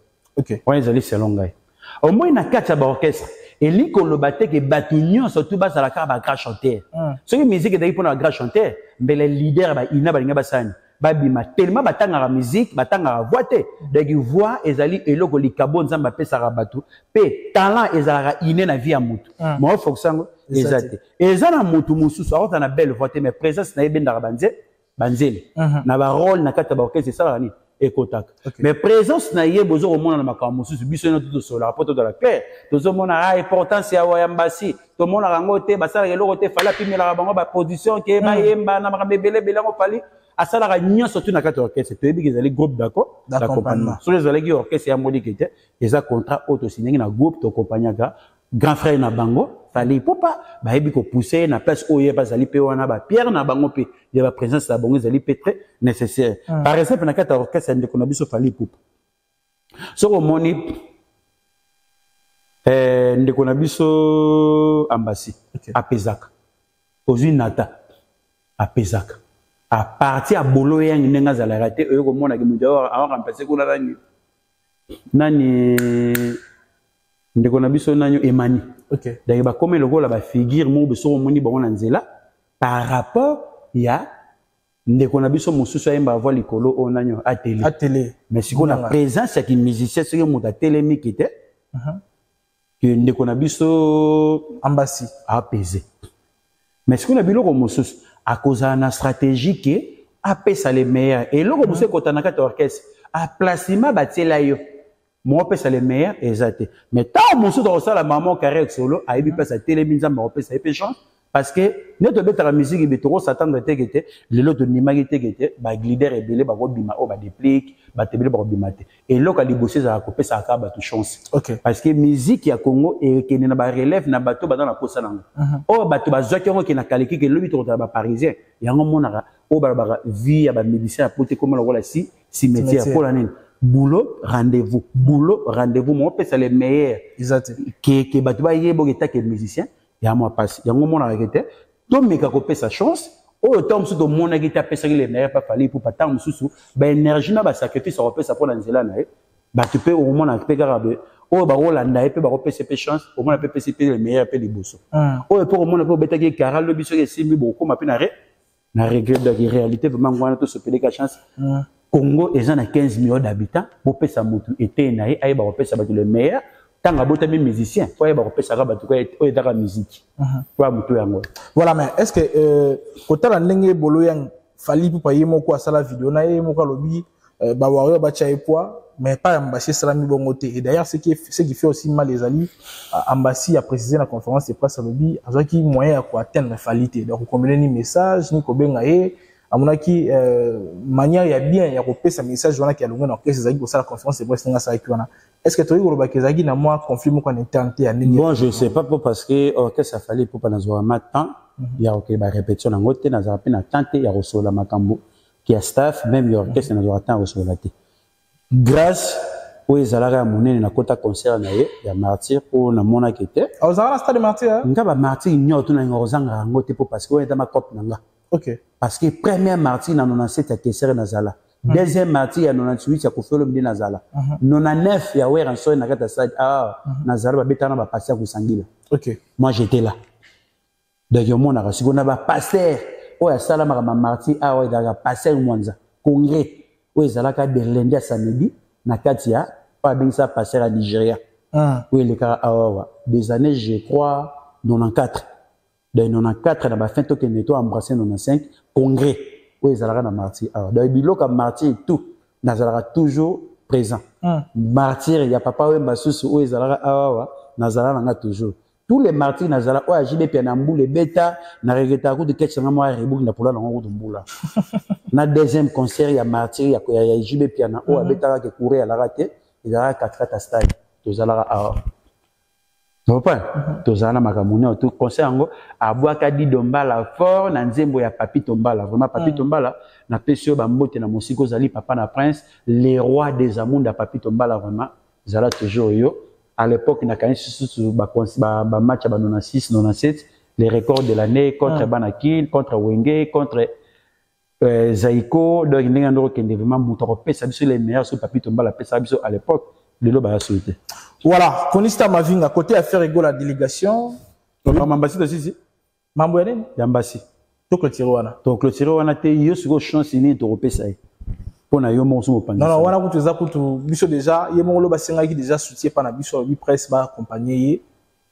Wana ezali selon ngai. Omoi na kati ya baorchestre, elingi koloba te ke bato nyonso tu bazala kaka bagrand chanteur. Soki musique ezalaki mpona bagrand chanteur, mbele leader baina balingi basani babima tellement batangaka musique, batangaka voix te. Donc voix ezali eloko likabo Nzambe apesaka bato, mpe talent ezalaka inné na vie ya motu. Ma ofokisa yango eza te. Eza na motu mosusu akota na belle voix te, mais présence na ye ebendaka banze banzele na barole na kati ya baorchestre, esalaka nini, ekotaka. Mais présence na ye, bozo komona na makambo mosusu. Biso nyonso tosolaka mpo tozala clair. Tozomona ah, importance ya wayambasi, tomonaka yango te. Basalaka eloko te. Fally apimelaka bango baposition ke bayemba na makambo ebele ebele. Yango Fally asalaka nyonso tu na kati ya orchestre. Toyebi ke ezali groupe d'accompagnement. Soki ezalaki orchestre ya moliki te, eza contrat oyo tosignaki na groupe, toaccompagnaka grand frère na bango Fally Ipupa. Bayebi kopousse ye na place oyo ye bazali mpe wana, bapierre na bango mpe ya baprésence na bango ezali mpe très nécessaire. Par exemple, na kati ya orchestre ya ndeko na biso Fally Ipupa, soki omoni ndeko na biso Ambasi apezaka, ozwi Nata apezaka à partir ya bolo yangi ndenge azalaka te, oyo komonaki moto awaremplace kuna nani, nani, ndeko na biso nani, Emani. Donc bakomi lokola bafigure moko boye, soki omoni bango na nzela par rapport ya ndeko na biso mosusu ayemba voix likolo oyo nani, atele. Atele. Mais sikoyo na présence ya kimusicien, soki moto atelemiki te ke ndeko na biso Ambasi apese. Mais sikoyo na biloko mosusu akozala na stratégie ke apesa le meilleur. Eloko mosusu ekota na kati ya orchestre, aplacement batiela yo mo opesa le meilleur eza te. Mais ntango mosusu akosala mama carrière solo, ayebi place atelemi, Nzambe akopesa ye mpe chance. Parce que nde tobetaka musique be, tokos'attendre teke te. Lelo tondimaki teke te, baleader ebele bakobima, oyo badeplique, bato ebele bakobima te. Eloko ya liboso ezalaka kopesaka kaka bato chance, parce que musique ya Congo ekende na barelève na bato baza na posa nango. Oyo bato bazwaki yango ekende na kalikike, elobi tokotala baparisien yango. Monaka oyo balobaka vie ya bamusicien ya poto ekoma lokola si cimetière. Mpola nini? Boulot, rendez-vous, boulot, rendez-vous, mopesa le meilleur. Eza te. Ke bato bayeba etake musicien ya mwa pasi yango. Omonaka ke te, tomeka kopesa chance oyo. Ntango mosusu tomonaki te apesaki le meilleur pa Fally Ipupa. Ntango mosusu baénergie na basacrifice akopesa mpo na nzela na ye, bato mpe okomona mpe kaka be oyo bakolanda ye mpe bakopesa mpe chance. Omona mpe pesi mpe le meilleur mpe liboso oyo mpe komona mpe obetaki ekara lobi, soki esimbi, bokokóma mpe na regret. Donc réalité vraiment ngwana, tosopeleka chance. Congo eza na 15 millions d'habitants. Bopesa motu ete na ye ayeba kopesa bato le meilleur. Ntango abotami musicien, po ayeba kopesaka bato oyo ezaka musique po ya motu yango. Voilà, mais est ce que kotala ndenge bolo yang Fally Ipupa ye moko asala video na ye moko, alobi bawarrior batya ye poids, mais pas Ambassi, esalami bongo te. Et d'ailleurs, ce qui fait aussi mal ezali Ambassi a précisé na conférence de presse, alobi azwaki moyen ya koatteindre Fally te, donc kokombele ni message ni kobenga ye. Amonaki manière ya bien ya kopesa message wana ki alongwe na orchestre ezalaki kosala conférence de presse ndenge asalaki wana. Est ce que toyei kolobaki ezalaki na mwa conflit moko en interne te ya ndenge? Bon, je sais pas po parce que orchestre Fally Ipupa, nazwaka ma temps ya kokende barépétition nango te, nazalaka mpe na temps te ya kosolola makambo ya staff même ya orchestre, nazwaka temps ya kosolola te. Grâce oyo ezalaka ya monene, nakota concert na ye ya Martyr mpo namonaki te. Ozalaka na stade Martyr? Nga bamartyr nyonso nalinga kozanga yango te, mpo parce que oyo eza macope na nga. Parce que première martyr na 97 ya Kesere nazala, deuxième martyr ya 98 ya Koffi Olomide nazala, 99 ya Werrason na kati ya stade ah nazala, babetaka na bapasteur ya kosangila. Moi, j'étais là. Donc omonaka sikoyo na bapasteur oyo asalamaka bamartyr awa, ezalaka pasteur Mwanza, congrès oyo ezalaka de lundi ya samedi na kati ya oyo abengisaka pasteur ya Nigeria, oyo elekaka awawa des années, je crois 94. Donc 94 na bafin, tokende to embrasse 95, congrès oyo ezalaka na martyr awa. Donc biloko ya martyr tout nazalaka toujours présent. Martyr ya Papa oyo basusu oyo ezalaka awawa, nazala nanga toujours. Tous les martyrs nazala. Oyo ajibe pia na mbula ebeta na regretaka kutu ketch nanga mwa Reebok na pola nango kutu mbula na deuxième concert ya martyr ya JB Piana oyo abetaka ke courant alaka te, ezalaka katikati ya stade. Tozalaka awa, comprendre, tozala na makambo nyonso to concert yango. Abwaka Dido Mbala fort na nzembo ya Papi Tombala. Vraiment, Papi Tombala, napesi yo bambote na mosika ozali, papa na prince, le roi des amunda. Papi Tombala, vraiment ezala toujours yo. À l'époque nakanisi susu bamatch ya ba 96, 97, les records de l'année contre Banakin, contre Wenge, contre Zaiko. Donc ndenge ando okende, vraiment moto akopesa biso les meilleurs so Papi Tombala apesaka biso à l'époque, lelo baya soki te. Voilà, Konista Mavinga, côté affaire ego la délégation. Mambasi tosisi. Mambo ya nini? Ya Mbasi. Toclôture wana. Toclôture wana te. Yo sikoyo, chance nini tokopesa ye mpo na yo moko so mopanzi? Non, wana kutu eza kutu biso déjà. Ye moko lo basengaki déjà soutien mpa na biso, alobi presse baaccompagne ye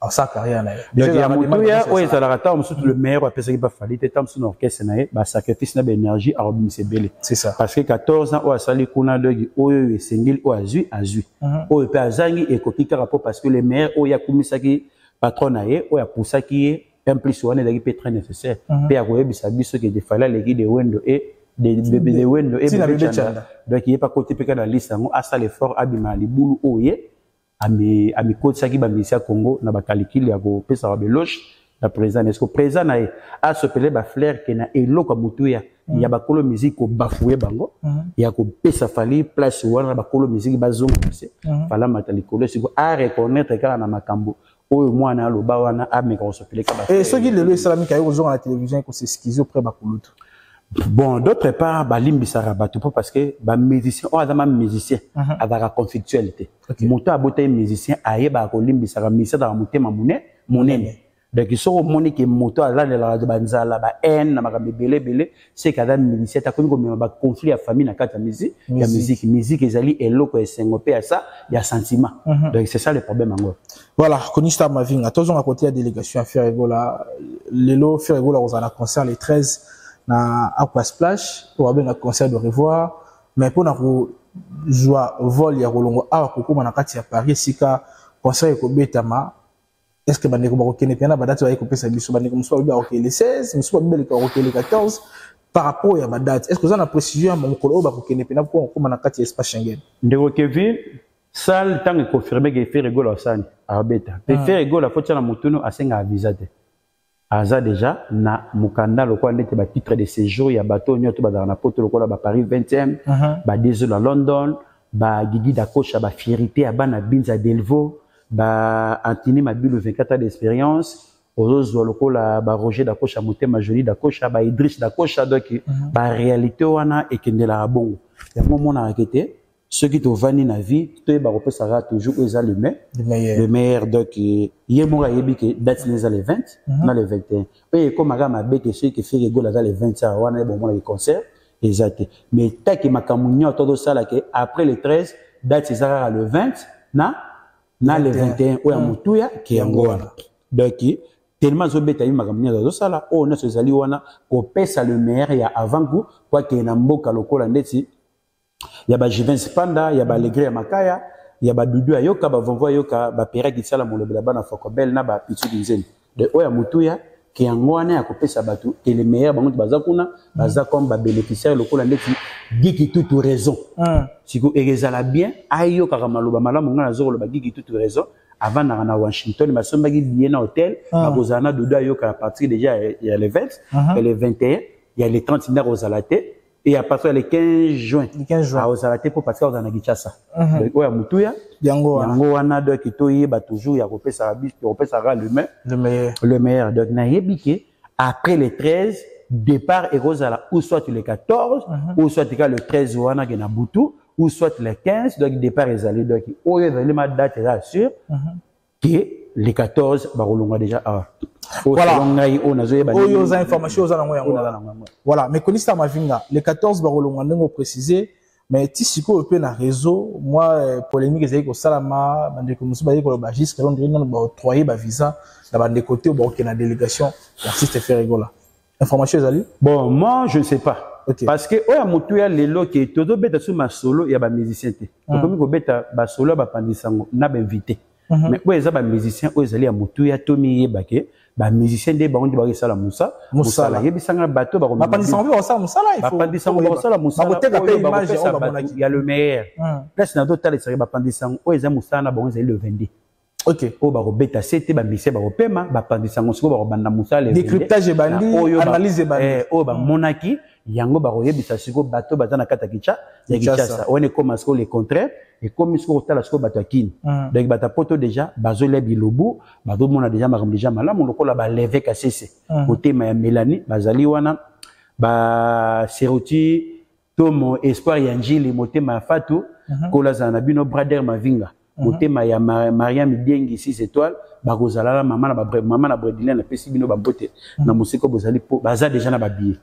en sa carrière na ye. Donc ya motuya oyo ezalaka ntango mosusu le meilleur apesaki bafali te, ntango mosusu na orchestre na ye basacrifice na baénergie akobimisa ebele. C'est ça. Parce que 14 ans oyo asali kuna, donc oyo esengeli oyo azwi, azwi, oyo mpe azangi ekoki kaka mpo parce que le meilleur oyo akumisaki patron na ye, oyo apusaki ye un plus, wana ezalaki mpe très nécessaire mpe akoyebisa biso ke Fally aleki de wendo e de wendo e. Bebe Chanda. Donc ye mpe akoti mpe kaka na liste yango, asala effort abima na libulu oyo ye amikotisaki bamisi ya Congo na bakalikile ya kopesaka beloche na président na. Est-ce président na ye asopele bafleur ke na eloko ya motuya ya bakolo musique kobafue bango ya kopesa Fally place wana na bakolo musique bazonga se Fally amata likolo siko areconnaître kaka na makambo oyo mwana aloba wana, ameka kosopeleka. Soki lelo esalami kaye kozonga na télévision kos'excuse auprès bakulutu? Bon, d'autre part balimbisaka bato mpo parce que bamusicien oyo aza ma musicien azalaka conflictuel te. Moto abota ye musicien ayebaka kolimbisaka. Musicien azalaka motema monene. Donc soki omoni ke moto alalelaka banzala, bahaine na makambo ebele ebele, seke aza musicien te, akomi komema baconflit ya famille na kati ya musique. Ya musique, musique ezali eloko ya esengo mpe ya sa ya sentiment. Donc c'est ça le problème yango. Voilà, Konista Mavinga, tozonga côté ya délégation ya Ferre Gola. Lelo Ferre Gola kozala na concert le 13 na Aqua Splash oyo babenga concert de revoir. Mais mpona kozwa vol ya kolongo awa kokóma na kati ya Paris esika concert ekobetama. Est ce que bandeko bakokende mpenza na badate baye kopesa biso? Bandeko mosusu balobi bakokende le 16, mosusu balobi bakokende le 14. Par rapport ya badate, est ce que oza na précision ya mokolo oyo bakokende mpenza mpo kokóma na kati ya espace Schengen? Ndeko Kevin, salle ntango econfirme ke Ferre Gola asani abeta mpe, Ferre Gola fo tia na motunu, asengaka visa te. Aza déjà na mokanda lokola ndeti batitre de séjour ya bato oyo nyonso bazalaka na Poto, lokola baparis 20e, badezo na London, bagigi dakosha, bafierité ya bana Binza, Delvo, baantini Mabilu, 24 ans d'expérience. Ozozwa lokola baroger Dakosha, motema joli Dakosha, baidris Dakosha. Donc baréalité wana ekendelaka bongo. Yango omonaka ke te, soki tovandi na vie, toyeba kopesaka toujours oyo eza le meilleur. Le meilleur. Donc ye moko ayebi ke date na eza le 20 na le 21. Oyo ekomaka mabe ke soki ke Ferre Gola aza le 20 awa wana, ye bomonaki concert eza te. Mais taki makambo nyonso tozosala ke après le 13, date eza kaka le 20 na le 21. Oyo ya motuya ke yango wana. Donc tellement azobeta ye, makambo nyonso azosala, oyo nyonso ezali wana kopesa le meilleur ya avant goût po akende na mboka, lokola ndeti ya bajuvence panda, ya baalegre ya makaya, ya badudu ayoka, bavonvo ayoka, bapera kisala, molobela bana fokobel na bapitu nzeni. De oyo ya motuya ke yango wana ya kopesa bato ke le meilleur. Bango baza kuna, baza comme babénéficiaire, lokola ndeti Giki Tutu raison. Siko ekezala bien, ayokaka maloba malamu. Ngai nazokoloba Giki Tutu raison avandaka na Washington, basombaki billet na hotel, bakozala na Dodo ayoka à partir déjà ya le 20, ya le 21, ya le 30 nde akozala te, et à partir le 15 juin. Le 15 juin. Akozala te mpo parce que akozala na Kinshasa. Donc oyo ya motuya yango wana. Yango wana. Donc toyeba toujours ya kopesaka biso, ya kopesaka le Le meilleur. Le meilleur. Donc nayebi ke après le 13, départ ekozala ou soit le 14, ou soit ka le 13 wana ke na butu, ou soit le 15. Donc départ ezali, donc oyo ezali ma date eza sûr ke le 14 bakolongwa déjà awa. Voilà. Ngai oyo nazoyeba. Oyo oza information oza nango, yango Oyo naza wana. nango yango. Voilà. Mais Konista Mavinga, le 14 bakolongwa ndenge oprécise, mais ti sikoyo mpe na réseau moi polémique ezali kosalama. Bandeko mosusu bazali koloba jusque là, on dirait nano baoctroye bavisa na bandeko te oyo bakokende na délégation ya artiste Ferre Gola. Information ezali? Bon, moi je ne sais pas. Parce que oyo ya motuya lelo ke tozobeta so masolo ya bamusicien te, tokomi kobeta basolo ya bapandisango na bainvité. Mais oyo eza bamusicien, oyo ezali ya motuya, tomiyeba ke bamusicien nde bango nde bakosala mosa Mosala. Yebisanga bato Bapandisango mpe bakosala mosala, il faut- Bapandisango faut koyeba. bakosala mosala. Bakoteka mpe Oyo image bakopesa oyo bato bamonaki. ya le meilleur. Place nazotalisaka bapandisango, oyo eza mosala na bango ezali le 22. Oyo bakobeta se te, bamusicien bakopema, bapandisango sikoyo bakobanda mosala le 22. Décryptage ebandi, Na oyo analyse ebandi. Oyo bamonaki yango, bakoyebisa sikoyo bato baza na kati ya Kinshasa, ya Kinshasa. Kinshasa wana. Ekóma sikoyo le contraire, ekomi sikoyo kotala sikoyo bato ya Kini. Donc bato ya Poto déjà bazolia bilobu, bazomona déjà makambo déjà malamu, lokola baleve kasese, motema ya Mélanie bazali wana, baseroti tomo, espoir ya Njili, motema ya Fatu, kola azala na bino, brader Mavinga, motema ya Mariam Biengi, 6 étoiles, bakozala na mama na mama na Brésilien. Napesi bino bambote na mosika bozali, po baza déjà na babillet.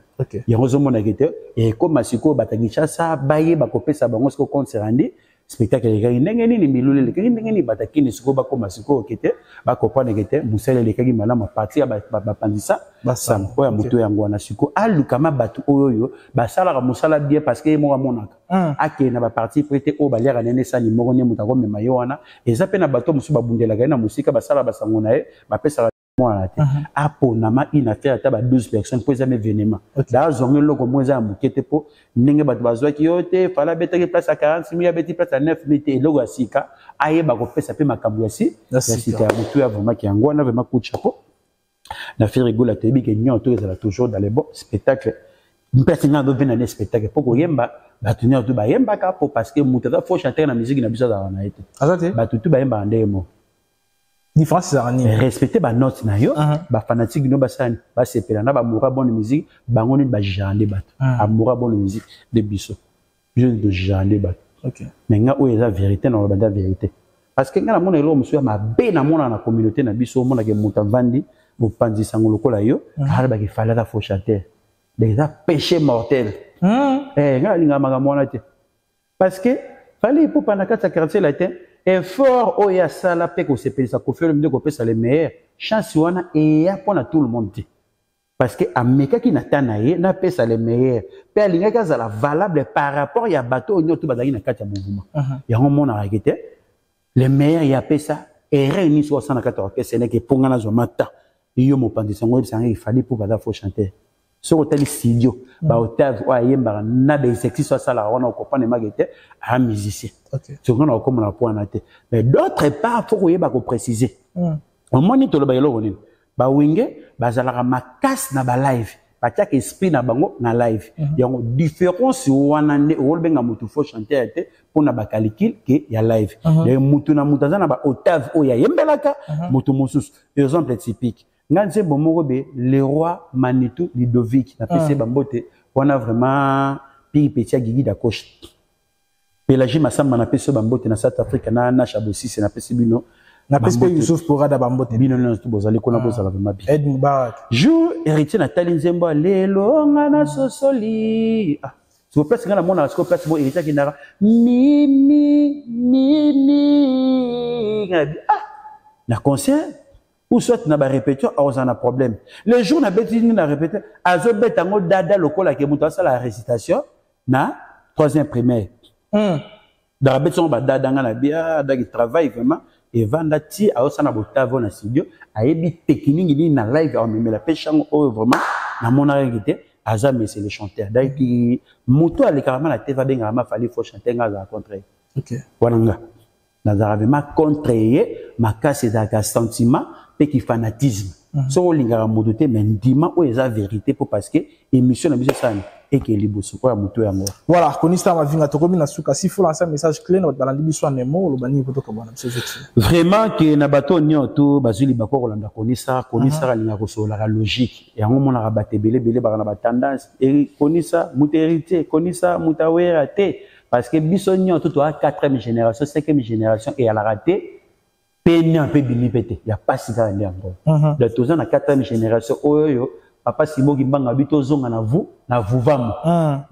Yango ozomonaka te, ekóma sikoyo bato ya Kinshasa bayeba kopesa bango sikoyo compte rendu: spectacle elekaki ndenge nini, milulu elekaki ndenge nini. Bato akini sikoyo bakóma sikoyo ke te, bakocomprendre ke te mosala elekaki malamu à partir ya bapanzisa Basango. sango. Oyo ya moto yango wana, sikoyo alukama bato oyo oyo basalaka mosala bien, parce que ye moko amonaka akende na baparti po ete oyo baliaka nene esani moko nde moto akomema ye wana. Eza mpe na bato mosusu babundelaka ye na mosika, basala basango na ye, bapesaka mwana te. Aponama une affaire ata ba 12 personnes, mpo eza ma événement. Daa azwanga eloko moko eza ya moke te, mpo ndenge bato bazwaki yo te. Fala abetaki place ya 40 mille, abeti place ya 9 mille te. Eloko ya sika, ayeba kopesa mpe makambo ya si Ya ya sika. sika ya motu ya vraiment yango wana. Vraiment coup de chapeau na Ferre Gola. Toyebi ke nyonso to ezala toujours dans les bons spectacle. Mpesi nga azovenda ne spectacle mpo koyemba, bato nyonso to bayembaka, mpo parce que moto aza faux chanteur na musique na biso azalaka na ye te. Aza te. Bato tu bayembaka ndenge moko. Différence ezalaka nini? Respecte banote na yo. Bafanatike no basani basepela na bamoura bonne musique, bango nini bajugeaka nde bato. Amoura bonne musique nde biso, biso nde tojugeaka nde bato. Mais nga oyo eza vérité na banda vérité, parce que nga namona eloko mosusu ya mabe namona na communauté na biso. Omonake moto avandi mopanzi sango lokola yo, alobaki Fally aza faux chanteur, donc eza péché mortel. Nga alingaka makambo wana te, parce que Fally Ipupa na kati ya Quartier Latin, effort oyo asala mpe kosepelisa Koffi Olomide, kopesa le meilleur chance wana eya mpona tout le monde te, parce que amekaki na ta na ye napesa le meilleur, mpe alingaki azala valable par rapport ya bato oyo nyonso bazalaki na kati ya mouvement. Yango omonakaki te, le meilleur ye apesa. Erreur nini soki osala na kati ya orchestre neke mpo nga nazwa mata yo mopanzi sango oyebisa ngai Fally Ipupa aza faux chanteur. Soki otali studio ba octave oyo ayembaka na ba exercice oyo asalaka wana, okomprendre make te aza musicien. Soki nga na okomona po wana te, mais d'autre part faut koyeba kopréciser. Omoni, toloba eloko nini, bawenge bazalaka makasi na balive, batiaka esprit na bango na live. Yango différence wana nde okolobenga motu faux chanteur te mpona bacalcul ke ya live. Donc mutu na mutu aza na baoctave oyo ayembelaka. Motu mosusu, exemple typique, nga nzembo moko be le roi Manitou Ludovic, napesi ye bambote wana vraiment, piri peti ya Gigi Dacoche, Pélagie Masamba, napesi yo bambote na South Africa, na Nasha Bosise, napesi bino. Napesi mpe Yusuf Porada bambote. Bino nyonso bozali kuna, bozala vraiment bien. Ed Mubarak. Jour Héritier natali nzembo ya lelo, nga na sosoli, ah, siko place nga namonaka, siko place mo Héritier akendaka mimi mimi, nga nabi ah, na concert ou soit na barépétition akozala na problème. Le jour nabeti nini na répétition, azobeta yango dada lokola ke moto asala récitation na troisième primaire. Donc abeti yango badada, nga na bi ah, donc travail vraiment evanda ti aosala botavo na studio, ayebi technique nini na live amemela mpe chango oyo. Vraiment namonaka te aza, mais c'est le chanteur. Donc moto alekaka ma na te, abengaka ma Fally faux chanteur, nga azala contre ye. Wana nga nazalaka vraiment contre ye makasi. Ezalaka sentiment mpe kifanatisme. Soki olingaka moto te, mais ndima oyo eza vérité, mpo parce que émission na biso esalani eke liboso oyo ya moto yango. Voilà, Konista Mavinga, tokomi na suka. S'il faut lancer un message clé na bato balandi biso en emo, oloba nini po tokabwana biso vite? Vraiment ke na bato nyonso bazwi libako kolanda Konisa, Konisa alingaka kosololaka logique. Yango omonaka bato ebele ebele baka na batendance Konisa moto Héritier, Konisa moto awera te, parce que biso nyonso toa 4e génération, 5e génération eyalaka te mpe nya mpe bimi mpe te ya pasi kaka nde yango. Donc toza na 4e génération oyo papa Simoki Mbanga bi tozonga na vu na vuvamo.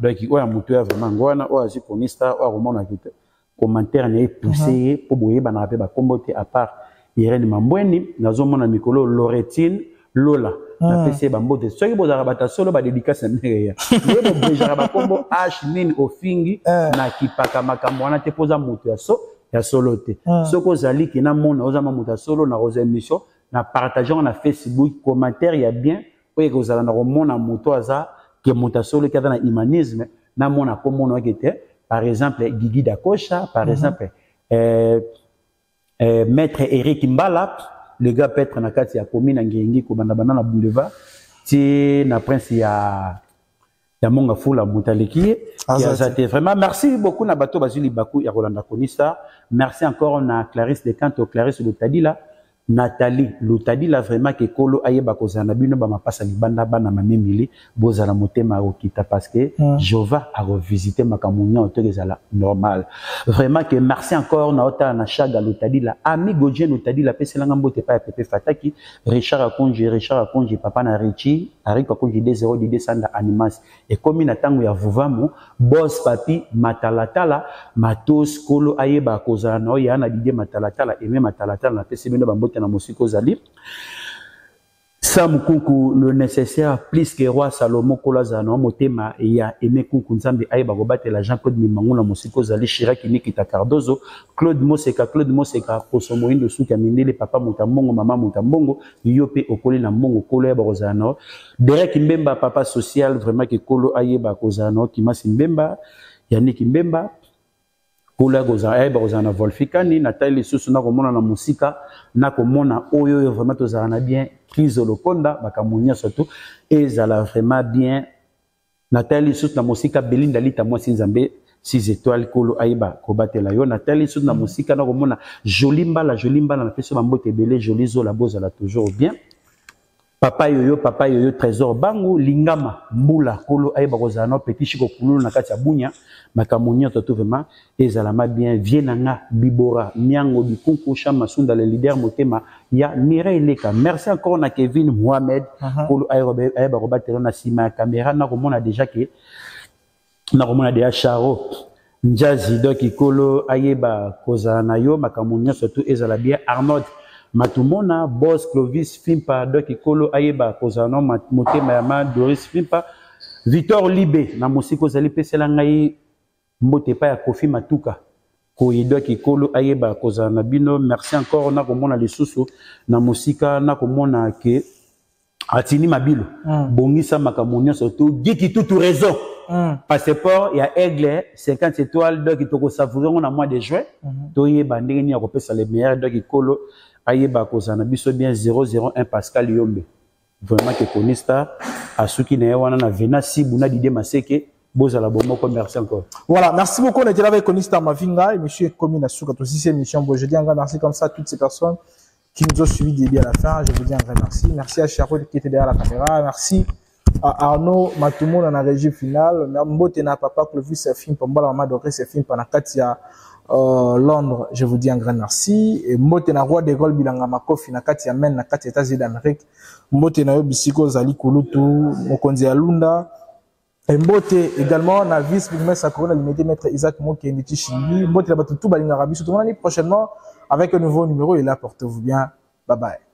Donc oyo ya moto ya vraiment yango wana oyo azwi Konista, oyo akomonaki te commentaire na ye pousse ye mpo boyebanaka mpe bakombo te, à part Irene Mambweni nazomona mikolo, Loretine Lola, napesi ye bambote. Soki bozalaka bato ya solo, badédicace na ndenge ya ye, bobejaka bakombo h nini ofingi na kipaka makambo wana te, mpo oza moto ya so ya solo te. Soki ozali ke namona oza ma moto ya solo, na kozwa émission na partage yango na Facebook, commentaire ya bien oyo ekozala na komona moto aza ke moto ya solo, ke aza na humanisme, namona komona oke te. Par exemple Gigi Dakocha, par exemple maître Eric Mbala, le gars peut-être na kati ya commune ya Ngengi, kobanda banda na boulevard ti na prince ya Monga Fula, moto aleki ye aza te. Vraiment merci beaucoup na bato bazwi libaku ya kolanda Konisa. Merci encore na Clarisse de Canto, Clarisse Lutadila, Nathalie Lutadila, vraiment ke kolo ayeba kozala na bino. Bamapasa libanda, bana mamemili, bozala motema akokita parce que Jehova akovisite makambo nyonso toki ezala normal. Vraiment que merci encore na otala na Chaga Lutadila, ami Godien Lutadila, apeselanga mbote epai ya Pepe Fataki, Richard Akonji, Richard Akonji, papa na Richi Ariko Akonji, 20 Dide Sanda Animas. Ekomi na ntango ya vuvamu, boss papi matalatala matos, kolo ayeba kozala na oyo ya na Didie Matalatala, eme Matalatala, napesi bino bambote na mosika ozali. Sam Kunku, le nécessaire plus que roi Salomon, kolo azala na motema ya Aimé Kunku, Nzambe ayeba kobatela Jean-Claude Mimangu na mosika ozali, Chirac Nikita Cardozo, Claude Moseka, Claude Moseka, Poso Moyindo, suki ya mindele, papa moto ya mbongo, mama moto ya mbongo, yo mpe okoli na mbongo, kolo ayeba kozala na Derek Mbemba, papa social, vraiment ke kolo ayeba kozala na Kimasi Mbemba, Yannick Mbemba, kolo ayeba kozala na Volfikani. Natali lisusu nakomona na mosika, nakomona oyo oyo vraiment tozala na bien, Crise Lokonda, makambo nyonso tu ezala vraiment bien. Natali lisusu na mosika Belinda Lita, mwasi Nzambe 6 étoiles, kolo ayeba kobatela yo. Natali lisusu na mosika nakomona Joli Mbala, Joli Mbala, napesi bambote ebele, Joli Zola, bozala toujours bien. Papa Yoyo, papa Yoyo, Trésor Bangu Lingama Mbula, kolo ayeba kozala na petit Chiko Kululu na kati ya Bunya, makambo nyonso tout vraiment ezala ma bien. Vie na nga Bibora Miango Bikunku Chama Sunda, le leader motema ya Mireille Leka. Merci encore na Kevin Mohamed, kolo ayeba kobatela na nsima ya caméra. Nakomona déjà ke nakomona déjà Charo Njazi, donc kolo ayeba kozala na yo, makambo nyonso tu ezala bien. Arnold Matumona, boss Clovis Fimpa, donc kolo ayeba kozala na motema ya ma Doris Fimpa, Victor Libe na mosika ozali, pesela ngai mbote epai ya Kofi Matuka. Koyedwa kikolo ayeba kozala na bino. Merci encore na komona lisusu na mosika na komona ke atini mabilo. Bongisa makambo nyonso to giki tutu raison. Passeport ya Aigle 50 étoiles donc toko savourer ngo na mois de juin. Toyeba ndenge nini ya kopesa le meilleur donc kikolo ayeba kozala na biso bien 001 Pascal Yombe. Vraiment que Koni Star asuki na ye wana na Vena Sibu na Didier Maseke bozala bomoko merci encore. Voilà, merci beaucoup. On était là avec Koni Star Mavinga et monsieur Komi Nasuka, aussi émission. Bon, je dis un grand merci comme ça à toutes ces personnes qui nous ont suivis du début à la fin. Je vous dis un grand merci. Merci à Charlotte qui était derrière la caméra. Merci à Arnaud Matumo dans la régie finale. Mbote na papa Clovis Sefim, Pambola Mama Doré Sefim, Panakatia, Londres. Je vous dis un grand merci. Et Mbote na roi de Gaulle Bilanga Makofi na kati ya Maine, na kati États-Unis d'Amérique. Mbote na yo bisiko zali kulutu, mokonzi ya Lunda. Et Mbote également na vice bourgmestre à Corona limité maître Isaac Mokendi Tshishimbi. Mbote na batu tout balinga rabi. Tout le monde prochainement avec un nouveau numéro et là portez-vous bien. Bye bye.